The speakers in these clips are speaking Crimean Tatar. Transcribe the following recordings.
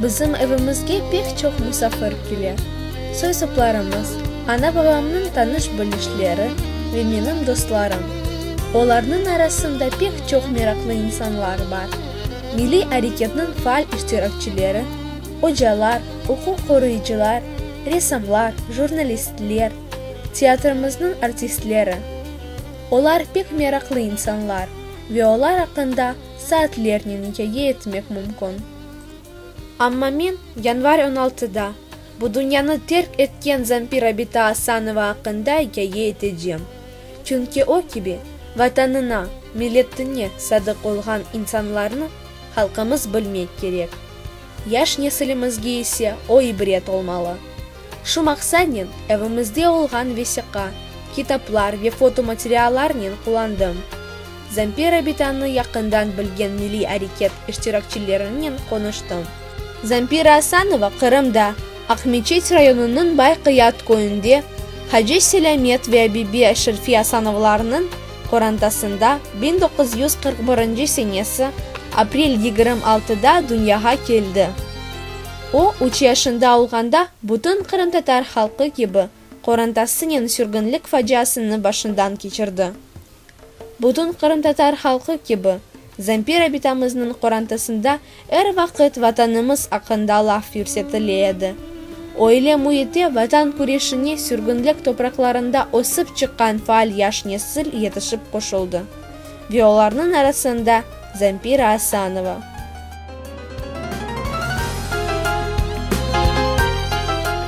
Bizim evimizge pek çoq musafir kele. Soy-soplarımız, ana-babamnıñ tanış-bilişleri ve menim dostlarım. Olarnıñ arasında pek çoq meraqlı insanlar bar, milliy areketniñ faal iştirakçileri, ocalar, uquq qoruyıcılar, ressamlar, jurnalistler, teatrimizniñ artistleri. Olar pek meraqlı insanlar ve olar aqqında saatlernen ikâye etmek mümkün. Amma men yanvar on altıda bu dünyanı terk etken Zampira bita Asanova aqqında ikâye etecem. Çünki o kibi Vatanına, milletine sadıq olğan insanlarnı halqımız bilmek kerek. Yaş nesilimizge ise o ibret olmalı. Şu maqsadnen evimizde olğan vesiqa, kitaplar ve fotomateriallarnen qullandım. Zampira bitanı yaqından bilgen milliy areket iştirakçilerinen qonuştım. Zampira Asanova Qırımda, Aqmeçit rayonınıñ Bayqıyat köyünde Hacı Selâmet ve Abibe Şerfi Asanovlarnıñ qorantasında 1941 senesi aprel 26-da dünyağa keldi. O, üç yaşında olğanda bütün qırımtatar halqı kibi qorantasınen sürgünlik faciasını başından keçirdi. Bütün qırımtatar halqı kibi, Zampira bitamıznıñ qorantasında er vaqıt Vatanımız aqqında laf yürsetile edi. Öyle müitte Vatan küreşine sürgünlik topraqlarında ösip çıqqan faal yaş nesil yetişip qoşuldı ve olarnıñ arasında Zampira Asanova.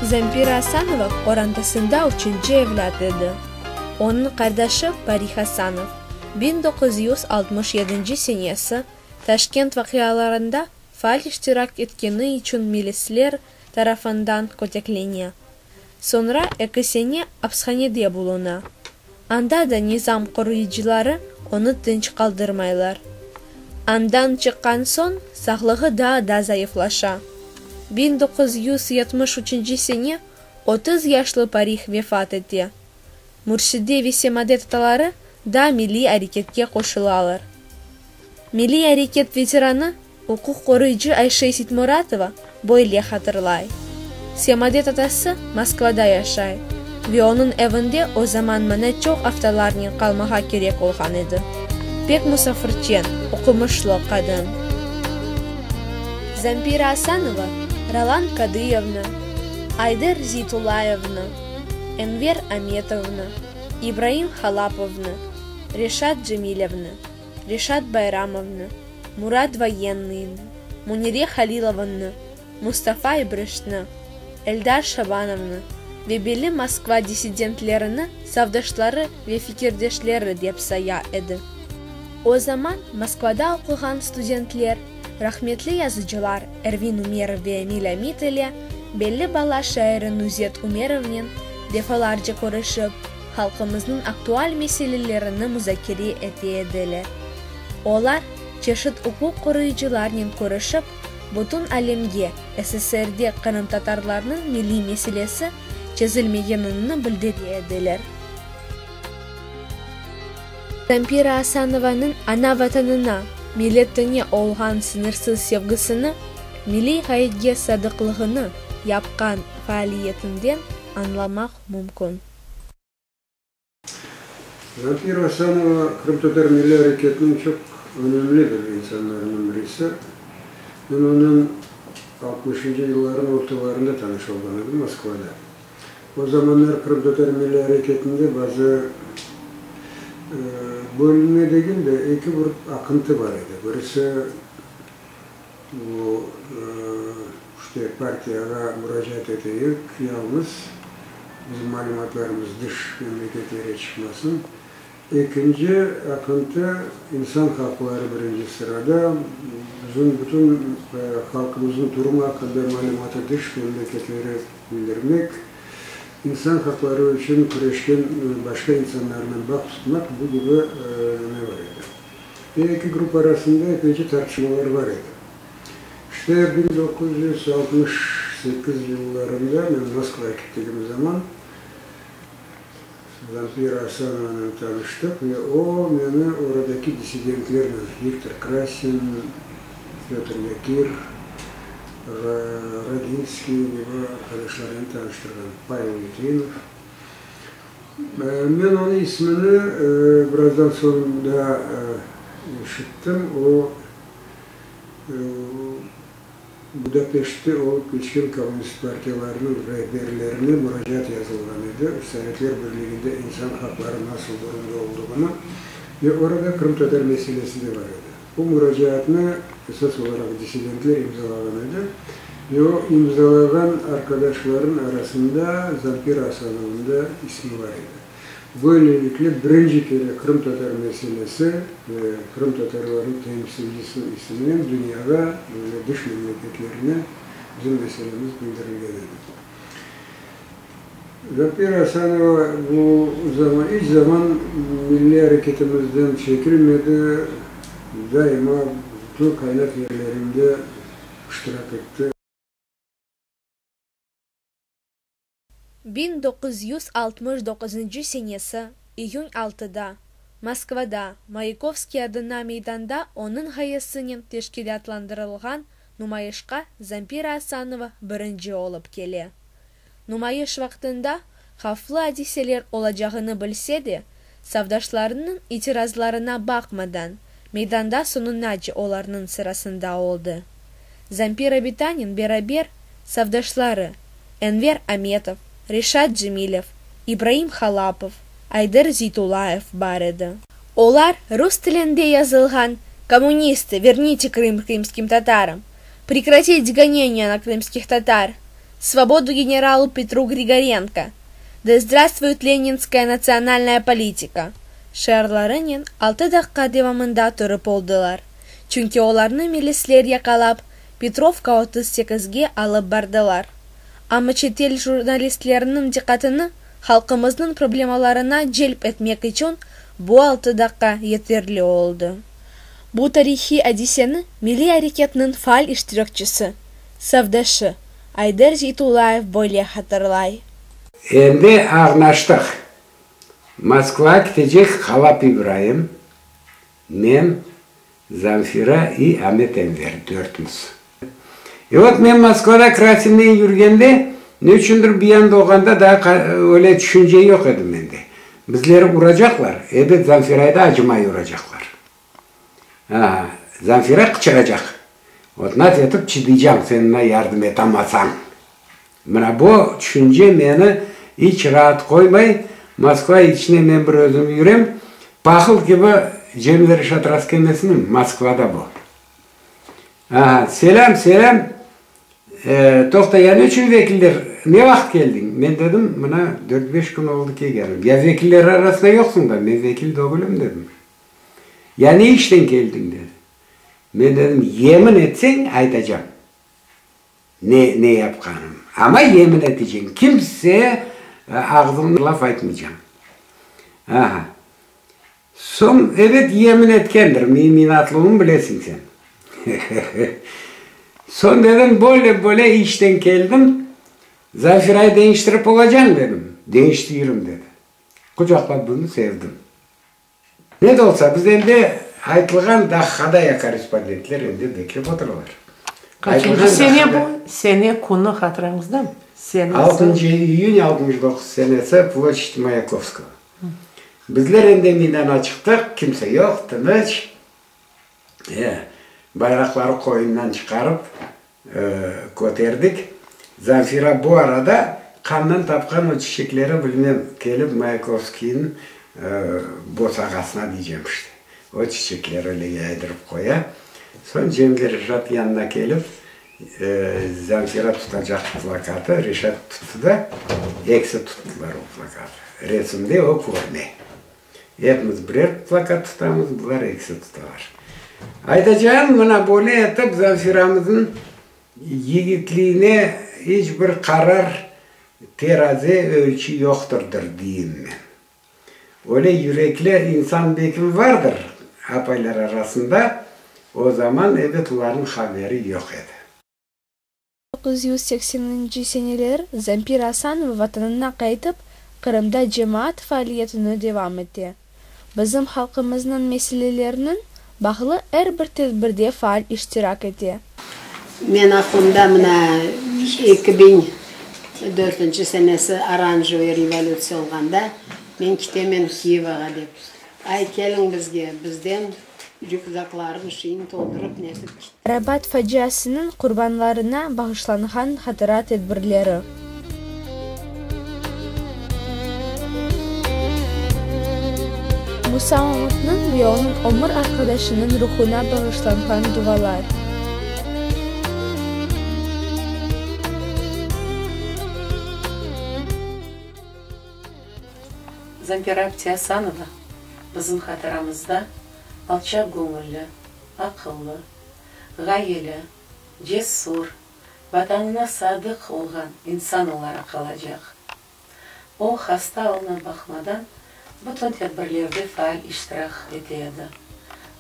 Zampira Asanova qorantasında üçünci evlât edi. Onıñ qardaşı Parih Asanov 1967 senesi Taşkent vaqialarında faal iştirak etkeni içün milisler tarafından köteklene. Soñra eki sene apshanede buluna. Anda da nizam qoruyıcıları onı tınç qaldırmaylar. Andan çıqqan soñ sağlığı daa da zayıflaşa. 1973 sene 30 yaşlı Parih vefat ete. Mürşide ve Semade tataları da milliy areketke qoşulalar. Milliy areket veteranı, uquq qoruyıcı Ayşe Seytmuratova böyle hatırlay, Semade tatası Moskvada yaşay ve onıñ evinde o zaman maña çoq aftalarnen qalmağa kerek olğan edi. Pek musafirçen, oqumışlı qadın. Zampira Asanova Rolan Kadıyevni, Ayder Zeytullayevni, Enver Ametovnı, İbraim Halapovnı, Reşat Cemilevni, Reşat Bayramovnı, Murat Voyennıynı, Münire Halilovanı, Mustafa İbrişni, Eldar Şabanovnı ve belli Moskva dissidentlerini safdaşları ve fikirdeşleri dep saya edi. O zaman Moskvada oquğan studentler rahmetli yazıcılar Ervin Ümerov ve Emil Amit ile belli bala şairi Nuzet Ümerovnen defalarca körüşip, halqımıznıñ aktual meselelerini muzakere ete ediler. Olar çeşit uquq qoruyıcılarnen körüşip, bütün alemge SSRde qırımtatarlarnıñ milliy meselesi çezilmegenini bildire ediler. Zampira Asanovanıñ ana-Vatanına, milletine olğan sıñırsız sevgisini, milliy ğayetke sadıqlığını yapqan faaliyetinden añlamaq mümkün. Zampira Asanova qırımtatar milliy areketiniñ çoq önemli bir insanlarından birisi. Men onen altmışıncı yıllarnıñ ortalarında tanış olğan edim Moskvada. O zamanlar qırımtatar milliy areketinde bazı bölünme degil de, eki bir aqıntı bar edi. Birisi bu, işte, partiyağa muracaat eteyik, yalnız bizim malümatlarımız dış memleketlere çıqmasın. Ekinci aqıntı, insan haqları birinci sırada, bizim bütün halqımıznıñ durumı aqqında malümatı dış memleketlere bildirmek, insan haqları içün küreşken başqa insanlarnen bağ tutmaq, bu kibi ne bar edi. Ve eki grupp arasında epeyce tartışmalar bar edi. İşte, 1968 yıllarında men Moskvağa kettigim zaman, Zampira Asanovanen tanıştıq ve o, meni oradaki dissidentlernen, Viktor Krasin, Pötr Yakir. Roginskiy kibi arqadaşlarnen tanıştırğan, Pavel Litvinov. Men onıñ ismini birazdan soñ daa eşittim, o, Budapeştte olıp keçken kommunist partiyalarınıñ rehberlerine muracaat yazılğan edi, Sovetler Birliginde insan haqları nasıl durumda olduğını, ve orada qırımtatar meselesi de bar edi. Bu muracaatnı esas olaraq dissidentler imzalağan edi ve o imzalağan arqadaşlarnıñ arasında Zampira Asanovnıñ da ismi bar edi. Böylelikle birinci kere qırımtatar meselesi ve qırımtatarlarnıñ temsilcisiniñ isiminen dünyağa, böyle dış memleketlerine bizim meselemiz bildirilgen edi. Zampira Asanova bu zaman iç zaman milliy areketimizden çekilmedi, daima bütün qaynaq yerlerinde iştirak etti. 1969 senesi, iyün altıda, Moskvada, Mayakovskiy adına meydanda onıñ ğayesinen teşkilâtlandırılğan numayışqa Zampira Asanova birinci olıp kele. Numayış vaqtında havflı adiseler olacağını bilse de, safdaşlarınıñ itirazlarına baqmadan, meydanda soñunace olarnıñ sırasında oldı. Zampira bitanen beraber safdaşları Enver Ametov, Reşat Cemilev, İbraim Halapov, Ayder Zeytullayev bar edi. Olar rus tilinde yazılğan Kommunistı, vernite Krım krımskim tatarам! Prekratить goneniya na krımskih tatar! Svobodu generalu Petru Grigorenko! Da zdravstvuet leninskaya natsionalnaya politika! Şiarlarınen altı daqqa devamında turıp oldılar, çünki olarnı milisler yaqalap, Petrovka 38-ge alıp bardılar. Amma çetel jurnalistleriniñ diqqatını halqımıznıñ problemalarına celp etmek içün bu altı daqqa yeterli oldı. Bu tarihiy adiseni milliy areketniñ faal iştirakçisi, safdaşı Ayder Zeytullayev böyle hatırlay. Endi añlaştıq. Moskvağa ketecek Halap İbraim, men, Zamfira i Amet Enver, dörtmiz. E vot, men Moskvada Krasinnen yürgende, ne içündir bir yanda olğanda daa öyle tüşünce yoq edi mende. Bizleri uracaqlar, ebet Zamfirayı da acımay uracaqlar. Aha, Zamfira qıçıracaq. Vot, nasıl etip çıdaycam, sen maña yardım etamasañ. Mına bu tüşünce meni iç raat qoymay, Moskva içine men bir özüm yürem, pahıl kibi Cemil Reşat rastkelmesinim, Moskvada bu. Aha, selâm, selâm, e, toqta, ya ne içün vekiller, ne vaqıt keldiñ? Men dedim, mına dört-beş kün oldı kelgenim. Ya vekiller arasında yoqsıñ da, men vekil degülim, dedim. Ya ne işten keldiñ, dedi. Men dedim, yemin etseñ, aytacam. Ne, ne yapqanım. Amma yemin eteceñ, kimse ağzımdan laf aytmaycam. Aha. Soñ, ebet, yemin etkendir, menim inatlığımı bilesiñ sen. Soñ dedim, böyle-böyle işten keldim, Zafiray deñiştirip olacañ, dedim. Deñiştirim, dedi. Quçaqlap bunı sevdim. Ne de olsa, biz endi aytılğan daqqada ya korrespondentler endi beklep oturalar. Qaçıncı sene bu? Sene, künü hatırañızdamı? Senesi. Altıncı iyün 69 senesi, ploşçad Mayakovskogo. Bizler endi meydanğa çıqtıq, kimse yoq, tınıç. E, bayraqları qoyundan çıqarıp, köterdik. Zamfira bu arada qandan tapqan o çiçekleri, bilmem, kelip Mayakovskiyniñ bosağasına diycem işte, o çiçekleri öyle yaydırıp qoya. Soñ Cemil Reşat yanına kelip, Zamfira tutacaq plakatı, Reşat tuttı da, ekisi tuttılar o plakatı. Resimde o körüne. Epimiz birer plakat tutamız, bular ekisi tutalar. Aytacağım, mına böyle etip Zamfiramıznıñ yigitliğine iç bir qarar, teraze, ölçü yoqtırdır, deyim men. Öyle yürekli insan belkim vardır apaylar arasında, o zaman, ebet, olarnıñ haberi yoq edi. 1980-nci seneler Zampira Asanova vatanına qaytıp, Qırımda cemaat faaliyetini devam ete. Bizim halqımıznıñ meselelerinen bağlı er bir tedbirde faal iştirak ete. Men aqlımda mına 2004 senesi oranjevıy revolütsiya olğanda men kitemen Kiyevağa dep. Ay, keliñ bizge, bizden rükzakların şiin toldurıp netip kittik. Arabat faciasınıñ qurbanlarına bağışlanğan hatıra tedbirleri. Musa Mamutnıñ ve onıñ ömür arqadaşınıñ ruhuna bağışlanğan dualar. Zampira apte Asanova bizim hatıramızda alçaq göñülli, aqıllı, ğayeli, cesur, Vatanına sadıq olğan insan olaraq qalacaq. O, hasta alına baqmadan, bütün tedbirlerde faal iştirak ete edi.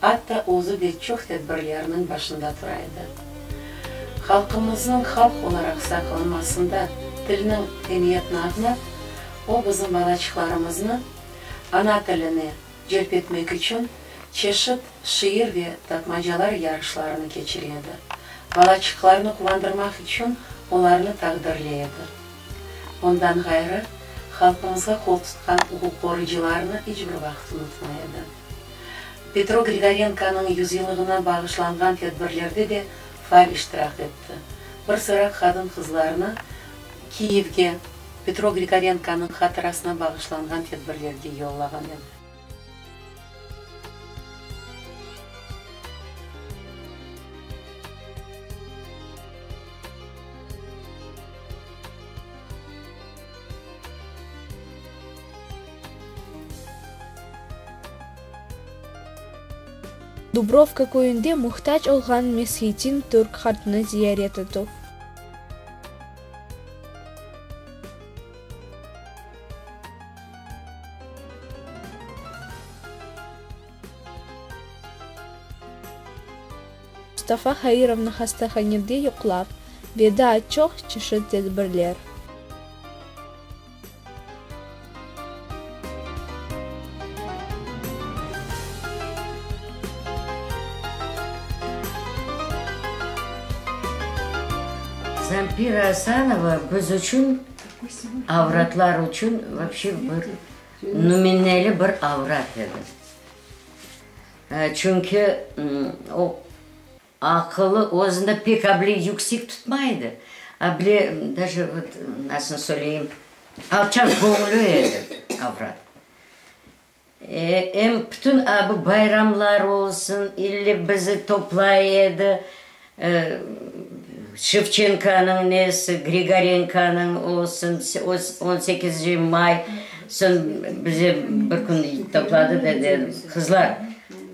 Atta özü de çoq tedbirlerniñ başında tura edi. Halqımıznıñ halq olaraq saqlanmasında tilniñ emiyetini añlap, o, bizim balaçıqlarımıznı ana tiline celp etmek içün çeşit şiir ve tapmacalar yarışlarını keçire edi. Balaçıqlarnı quvandırmaq içün olarnı taqdirley edi. Ondan ğayrı, halqımızğa qol tutqan uquqqoruyıcılarnı iç bir vaqıt unutmay edi. Petro Grigorenkonıñ yüzyıllığına bağışlanğan tedbirlerde de faal iştirak etti. Bir sıra qadın-qızlarnı Kiyevge Petro Grigorenkonıñ hatırasına bağışlanğan tedbirlerge yollağan edi. Dubrovka köyünde muhtac olğan meshetin türk qartını ziyaret etüv. Mustafa Hairovnı hastahanede yoqlav ve daa çoq çeşit tedbirler. Zampira Asanova biz içün, avratlar içün vapşe bir nümüneli bir avrat edi. Çünki o Aqılı özüni pek able yüksek tutmay edi, able daje vot nasıl söyleyim, alçaq göñlü edi avrat. Em bütün a bu bayramlar olsun, ille bizi toplay edi, Şevçenkonıñ nesi, Grigorenkonıñ olsun, on sekizinci may, soñ bizi bir kün topladı da dedi, qızlar,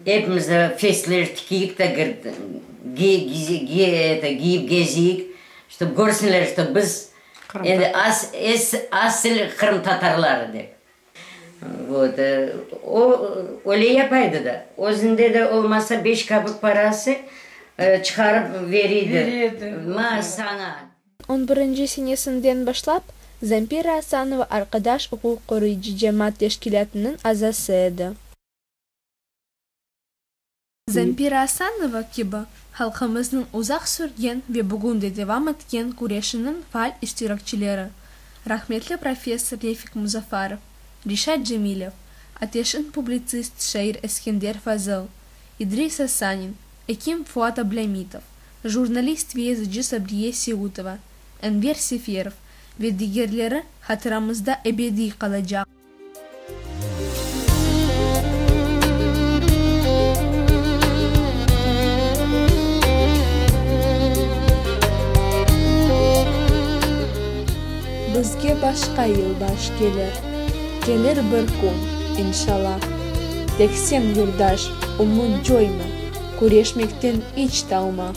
Epimiz de fesler tikiyik de kiyip geziyik, ştob körsinler, şto biz endi asil qırımtatarları dep. Vot, o öyle yapaydı da. Özünde de olmasa beş kapik parası çıqarıp veriydi. Ma saña. On birinci senesinden başlap, Zampira Asanova Arqadaş uquq qoruyıcı cemaat teşkilâtınıñ azası edi. Zampira Asanova kibi halqımıznıñ uzaq sürgen ve bugün de devam etken küreşiniñ faal iştirakçileri, rahmetli professor Refik Muzafarov, Reşat Cemilev, ateşin publitsist şair Eskender Fazıl, İdris Asanin, ekim Fuat Ablâmitov, jurnalist ve yazıcı Sabriye Seutova, Enver Seferov ve digerleri hatıramızda ebediy qalacaq. Bizge başqa yılbaş kelir, kelir bir kün, inşallah. Tek sen, yurdaş, ümüt coyma, küreşmekten iç talma.